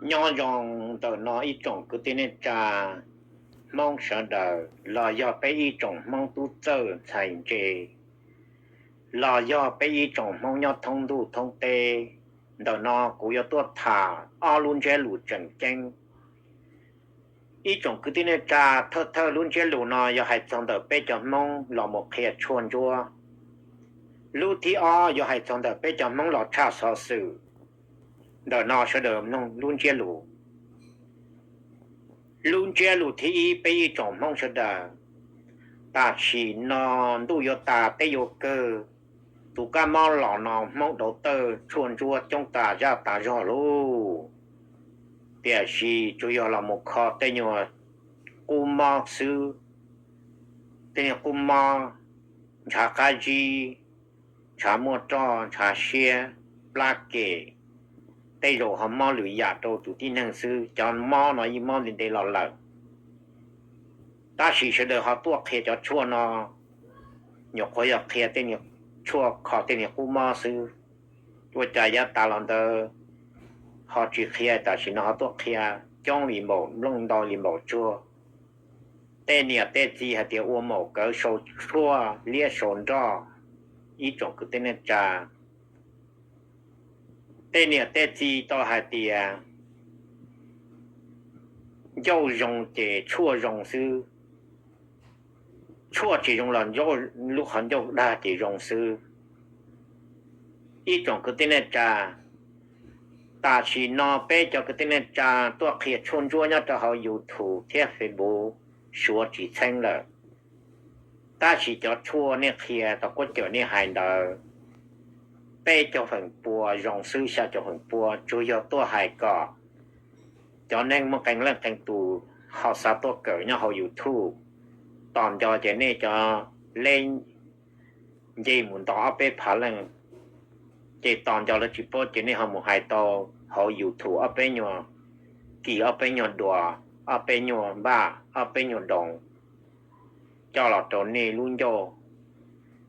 Nyob zoo ntawm no ib tsoom kwv tij neej tsa Hmoob sawv daws, los yog peb ib tsoom Hmoob tub txawj ntxhais ntse, los yog peb ib tsoom Hmoob nyob thoob ntuj thoob teb. Ntawm no kuv yuav tuaj tham ob lub ntsiab lus tseem ceeb. Ib tsoom kwv tij neej tsa, thawj thawj lub ntsiab lus no yog hais txog ntawm peb cov Hmoob los mus qhia tshuaj ntsuab. Lub thib ob yuav hais txog ntawm peb cov Hmoob los tshaj xov xwm. Ntawm no sawv daws mloog lub ntsiab lus. Lub ntsiab lus thib ib, peb ib tsoom Hmoob sawv daws, tam sim no ntuj yuav tas teb yuav kawg, tus kab mob los no Hmoob dauv tawj tshuaj ntsuab coob tas zaj tas zog lauj. Tiam sis tsuas yog los mus kho tej nyuag qub mob xwb, tej nyuag qub mob ntshav qab zib, ntshav muaj roj, ntshav siab, plab kem, tej zaum ho mob lwm yam rau tus tib neeg xwb. Cov mob no yeej mob ntev ntev los lawm, tab sis sawv daws ho tuaj qhia cov tshuaj no, nyuam qhuav yog qhia tej niag tshuaj kho tej niag qub mob xwb. Ua cas yav tas los ntawd ho tsis qhia, tam sim no ho tuaj qhia coob li npaum, nplooj ntau li npaum tsuag. Tej niam tej txiv hais tias ua maum kawv sau tshuaj liab sau nroj, ib tsoom kwv tij neej tsa. Tej niam tej txiv tau hais tias ncauj zoo ces tshuaj zoo xwb, tshuaj tsis zoo los lub qhov ncauj dag ces zoo xwb. Ib tsoom kwv tij neej tsa, tam sim no peb cov kwv tij neej tsa tuaj qhia tshuaj ntsuab nyob rau hauv YouTube thiab Facebook suav tsis txheeb lawm. Tab sis cov tshuaj nej qhia tau kuab cawm nej hais ntawd, peb caug feem pua zoo xwb, xya caum feem pua tsuas yog tuaj hais kom cov neeg muaj qee leej qee tus ho xav tuaj kawm nyob hauv YouTube. Tos nco ces nej cov leb nce mus nto ob peb phav leej, ces tos nco lawv tsis paub ces nej ho mus hais tau hauv YouTube ob peb nyuag kis, ob peb nyuag duas, ob peb nyuag npaj, ob peb nyuag doos, coj los rau nej lub ncauj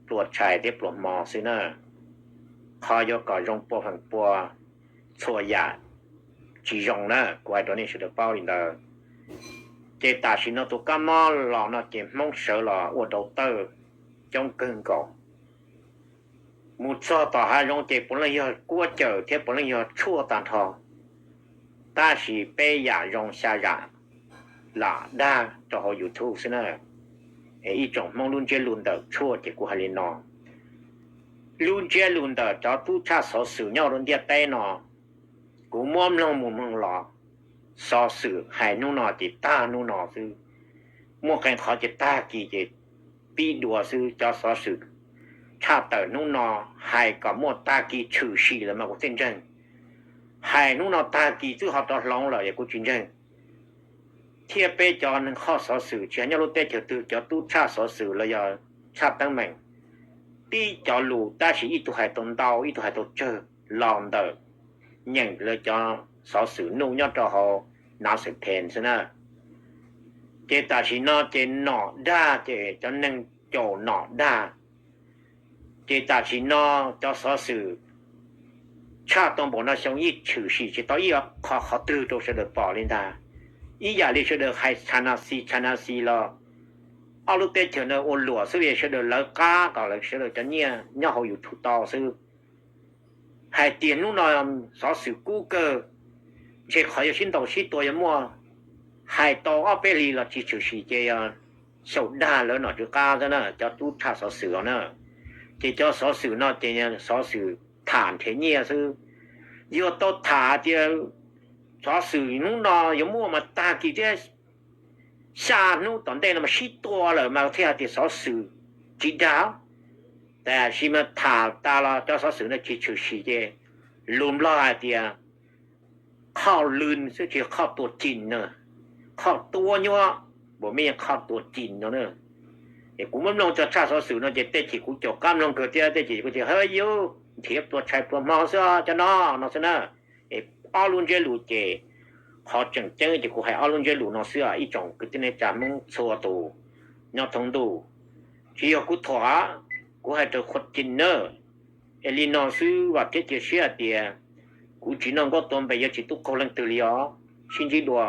pluas tshais thiab pluas hmo xwb na. Qhov yuav kom zoo pua feem pua, txhua yam tsis zoo na, kuv hais rau nej sawv daws paub li ntawd. Ces tam sim no tus kab mob los no ces Hmoob sawv los ua dauv tawj coob kawg nkaus. Mus txog tom hav zoov ces puav leej yog kuab cawm thiab puav leej yog tshuaj tag nrho. Tab sis peb yam zoo xya yam lam dag rau hauv YouTube xwb na. Es ib tsoom Hmoob, lub ntsiab lus ntawm tshuaj ces kuv hais li no. Lub ntsiab lus ntawm cov tub tshaj xov xwm nyob rau ntiaj teb no, kuv muab mloog mus mloog los, xov xwm hais hnub no ces tag hnub no xwb. Muaj qee qhov ces tag kis ces pib dua xwb. Cov xov xwm tshaj tawm hnub no hais kom muaj tag kis tshwm sim lawm mas kuv thiaj ntseeg. Hais hnub no tag kis twb ho rov hloov lawm es kuv tsis ntseeg. Thiab peb cov neeg qhoj xov xwm tsis hais nyob lub teb chaws twg, cov tub tshaj xov xwm los yog tshaj teeb meem, tib cov lus tab sis ib tug hais tau ntau ib tug hais tau tsawg los ntawm nyeem lawv cov xov xwm nuj nyob rau hauv nav xwm phees xwb na. Ces tam sim no ces nom dag ces cov neeg caum nom dag. Ces tam sim no cov xov xwm tshaj tau npaum no xyoo yeej tshwm sim tsis tau ib qho qhov twg rau sawv daws pom li ntag. Ib yam li sawv daws hais tshana xi tshana xi los, ob lub teb chaws no ua luam xwb li, sawv daws lawv qab kom lawv sawv daws cov nyiaj nyob hauv YouTube tau xwb. Hais tias hnub no xov xwm kub kawg, ntshe qhov yuav sib ntaus sib tua yuav muaj, hais tau ob peb hlis los tsis tshwm sim ces yog xyaum dag lawv nom tswv qab xwb na, cov tub tshaj xov xwm os na. Ces cov xov xwm no ces xov xwm tham nrhiav nyiaj xwb. Yog tau tham hais tias xov xwm hnub no yuav muaj mas tag kis thiab xya hnub tom ntej no mas sib tua lawm mas thiaj hais tias xov xwm tsis dag. Tab sis mas tham tas los cov xov xwm no tsis tshwm sim ces lus Nplog hais tias qhoj lwm xwb tsis qhoj tua cim na, qhoj tua nyuab, npaum me qhoj tua cim no na. Es kuv muab mloog cov tshaj xov xwm no ces tej chim kuv caum qab mloog kawg thiab, tej chim kuv tias ha yus nrhiav pluas tshais pluas hmo xwb cov no no xwb na. Es ob lub ntsiab lus ces qhov tseem ceeb ces kuv hais ob lub ntsiab lus no xwb, ib tsoom kwv tij neej tsa Hmoob txhua tus nyob thoob ntuj. Tsis yog kuv thuam, kuv hais raws qhuam cim na. Es li no xwb, vam thiab cia siab hais tias kuv Kuv tsis noj nkauj tua npe, yog tsis tub qaug leej twg li os. Sib ntsib dua.